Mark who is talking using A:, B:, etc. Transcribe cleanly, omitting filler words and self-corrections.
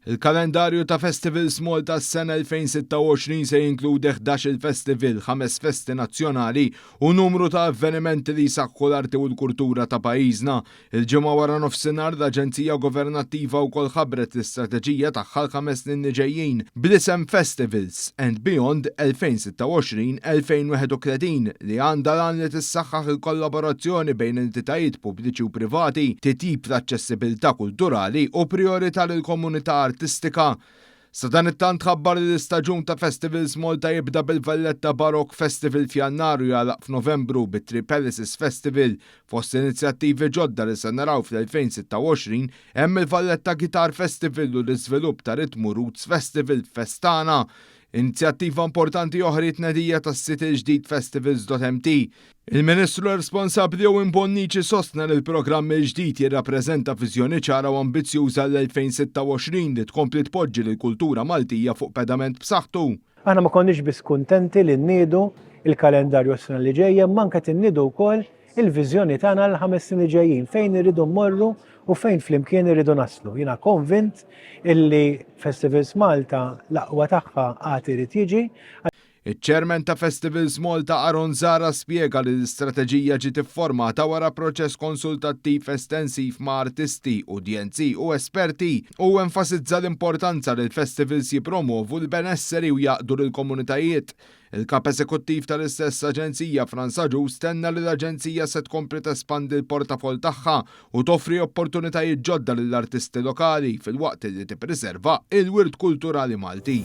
A: Il-kalendarju ta' Festivals Malta s-sena 2026 se jinkludi 11 il-festival, ħames festi nazzjonali u numru ta' avvenimenti li jsaħħu l-arti u l-kultura ta' pajjiżna. Il-Ġimgħa wara nofsinhar l-Aġenzija Governattiva wkoll ħabbret l-istrateġija tagħha l-5 snin li ġejjin bl-isem Festivals and Beyond 2026-2031 li għandha l-għan li tissaħħaħ il-kollaborazzjoni bejn entitajiet pubbliċi u privati, titjib l-aċċessibilità kulturali u prijorità lill-komunità artistika. Sadanittant ħabbar li l-istaġun ta' Festivals Malta jibda bil-Valletta Baroque Festival f'Jannar u jagħlaq f'Novembru bit-Three Palaces Festival. Fost inizjattivi ġodda li se naraw fl-2026 hemm il-Valletta Guitar Festival u l-iżvilupp ta' Ritmu Roots Festival f'Festana. Inizjattiva importanti oħra tnedija tas-sit il-ġdid festivals.mt. Il-Ministru responsabbli Owen Bonnici sostna li l-programm il-ġdid jirrappreżenta viżjoni ċara u ambizzjuża l-2026 li tkompli tpoġġi lill-kultura Maltija fuq pedament b'saħħtu.
B: Aħna ma konniex biss kuntenti li nniedu il-kalendarju s-sena li ġejja, imma anke tinniedu wkoll il-viżjoni tagħna l-5 snin li ġejjin, fejn irridu mmorru u fejn flimkien irridu naslu. Jiena konvint illi Festivals Malta l-aqwa tagħha għad irid jiġi.
A: Iċ-Chairman ta' Festivals Malta Aaron Zahra spjega li l-istrateġija ġiet iffurmata wara proċess konsultattiv estensiv ma' artisti, udjenzi u esperti u enfasizza l-importanza li l-festivals jipromovu l-benesseri u jgħaqqdu lill-komunitajiet. Il-kap eżekuttiv tal-istess aġenzija Frans Agius tenna li l-aġenzija se tkompli tespandi l-portafol tagħha u toffri opportunitajiet ġodda lill-artisti lokali filwaqt li tippreserva il-wirt kulturali Malti.